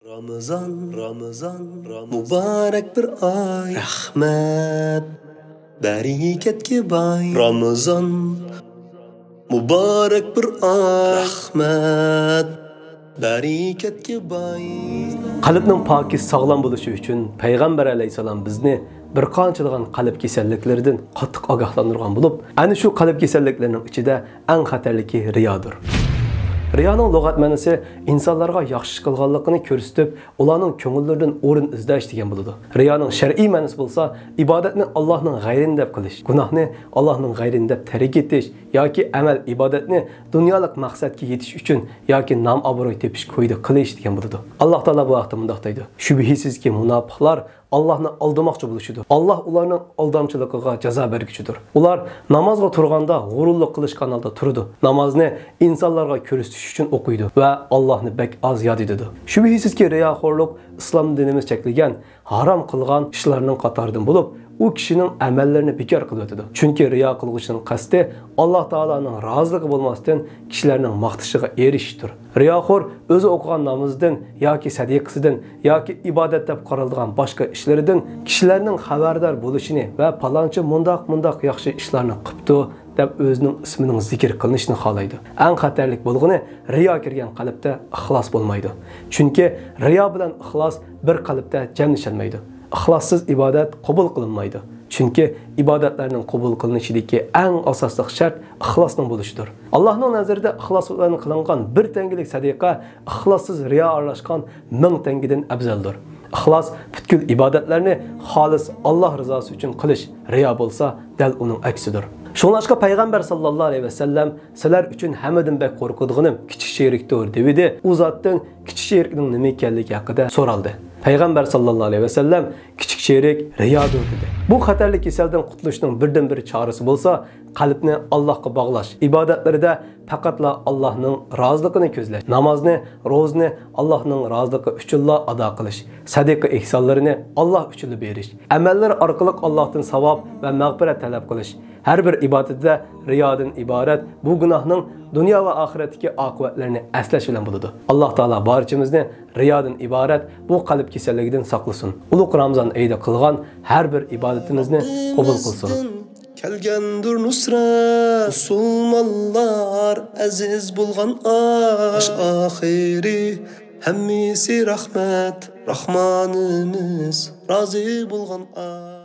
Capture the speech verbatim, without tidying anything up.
رامىزان، رامىزان، رامىزان، مۇبارەك بىر ئاي. رەھمەت، بەرىكەتكە باي. رامىزان، مۇبارەك بىر ئاي. رەھمەت، بەرىكەتكە باي. قەلبنىڭ پاكىز، ساغلام بولۇشى ئۈچۈن پەيغەمبەر ئەلەيھىسسالام بىزنى بىر قانچىلىغان قەلب كېسەللىكلىرىدىن قاتتىق ئاگاھلاندۇرغان بولۇپ، ئەنە شۇ قەلب كېسەللىكلىرىنىڭ ئىچىدە ئەڭ خەتەرلىكى رىيادۇر. رىيانىڭ لۇغەت مەنىسى ئىنسانلارغا ياخشى ئىش قىلغانلىقىنى كۆرسىتىپ، ئۇلارنىڭ كۆڭۈللىرىدىن ئورۇن ئىزدەش دېگەن بولىدۇ. رىيانىڭ شەرئىي مەنىسى بولسا ئىبادەتنى ئاللاھنىڭ غەيرىنى دەپ قىلىش، گۇناھنى ئاللاھنىڭ غەيرىنى دەپ تەرك ئېتىش ياكى ئەمەل ئىبادەتنى دۇنيالىق مەقسەتكە يېتىش ئۈچۈن ياكى نام-ئابرۇي تېپىش كويىدا قىلىش دېگەن بولىدۇ. ئاللاھ تائالا بۇ ھەقتە مۇنداق دەيدۇ: شۈبھىسىزكى، مۇناپىقلار ئاللاھنى ئالدىماقچى بولۇشىدۇ. ئاللاھ ئۇلارنىڭ ئالدامچىلىقىغا جازا بەرگۈچىدۇر. ئۇلار نامازغا تۇرغاندا غۇرۇرلۇق قىلىشقان ھالدا تۇرىدۇ. نامازنى ئىنسانلارغا كۆرسىتىش ئۈچۈن ئوقۇيدۇ ۋە ئاللاھنى بەك ئاز ياد ئېتىدۇ. شۈبھىسىزكى، رىياخورلۇق ئىسلام دىنىمىز چەكلىگەن، ھارام قىلغان ئىشلارنىڭ قاتارىدىن بولۇپ، ئۇ كىشىنىڭ ئەمەللىرىنى بىكار قىلىۋېتىدۇ. چۈنكى رىيا قىلغۇچىنىڭ قەستى ئاللاھ تائالانىڭ رازىلىقى بولماستىن، كىشىلەرنىڭ ماختىشىغا ئېرىشىشتۇر. رىياخور ئۆزى ئوقۇغان نامىزىدىن ياكى سەدىقىسىدىن ياكى ئىبادەت دەپ قارالىدىغان باشقا ئىشلىرىدىن كىشىلەرنىڭ خەۋەردار بولۇشىنى ۋە پالانچى مۇنداق-مۇنداق ياخشى ئىشلارنى قىپتۇ دەپ ئۆزىنىڭ ئىسمىنىڭ زىكىر قىلىنىشىنى خالايدۇ. ئەڭ خەتەرلىك بولغىنى، رىيا كىرگەن قەلبتە ئىخلاس بولمايدۇ. چۈنكى رىيا بىلەن ئىخلاس بىر قەلبتە جەملىشەلمەيدۇ. ئىخلاسسىز ئىبادەت قوبۇل قىلىنمايدۇ. چۈنكى ئىبادەتلەرنىڭ قوبۇل قىلىنىشىدىكى ئەڭ ئاساسلىق شەرت ئىخلاسنىڭ بولۇشىدۇر. ئاللاھنىڭ نەزىرىدە ئىخلاس بىلەن قىلىنغان بىر تەڭگىلىك سەدىقە ئىخلاسسىز رىيا ئارىلاشقان مىڭ تەڭگىدىن ئەۋزەلدۇر. ئىخلاس پۈتكۈل ئىبادەتلەرنى خالىس ئاللاھ رىزاسى ئۈچۈن قىلىش، رىيا بولسا دەل ئۇنىڭ ئەكسىدۇر. شۇڭلاشقا پەيغەمبەر ساللاللاھۇ ئەلەيھى ۋەسەللەم، سىلەر ئۈچۈن ھەممىدىن بەك قورقىدىغىنىم كىچىك شېرىكتۇر، دېۋىدى. ئۇ زاتتىن كىچىك شېرىكنىڭ نېمە ئىكەنلىكى ھەققىدە سورالدى. پەيغەمبەر ساللاللاھۇ ئەلەيھى ۋەسەللەم، كىچىك شېرىك رىيادۇر، دېدى. بۇ خەتەرلىك كېسەلدىن قۇتۇلۇشنىڭ بىردىنبىر چارىسى بولسا، قەلبنى ئاللاھقا باغلاش، ئىبادەتلىرىدە پەقەتلا ئاللاھنىڭ رازىلىقىنى كۆزلەش، نامازنى، روزىنى ئاللاھنىڭ رازىلىقى ئۈچۈنلا ئادا قىلىش، سەدىقە ئېھسانلىرىنى ئاللاھ ئۈچۈنلا بېرىش، ئەمەللىرى ئارقىلىق ئاللاھتىن ساۋاب ۋە مەغپىرەت تەلەپ قىلىش، ھەر بىر ئىبادىتىدە رىيادىن ئىبارەت بۇ گۇناھنىڭ دۇنيا ۋە ئاخىرەتتىكى ئاقىۋەتلىرىنى ئەسلەش بىلەن بولىدۇ. ئاللاھ تائالا بارچىمىزنى رىيادىن ئىبارەت بۇ قەلب كېسەللىكىدىن ساقلىسۇن. ئۇلۇغ رامزان ئېيىدا قىلغان ھەر بىر ئىبادىتىمىزنى قوبۇل قىلسۇن. كەلگەندۇر نۇسرەت، مۇسۇلمانلار ئەزىز بولغان ئاي. باش ئاخىرى ھەممىسى رەھمەت، راھمانىمىز رازى بولغان ئاي.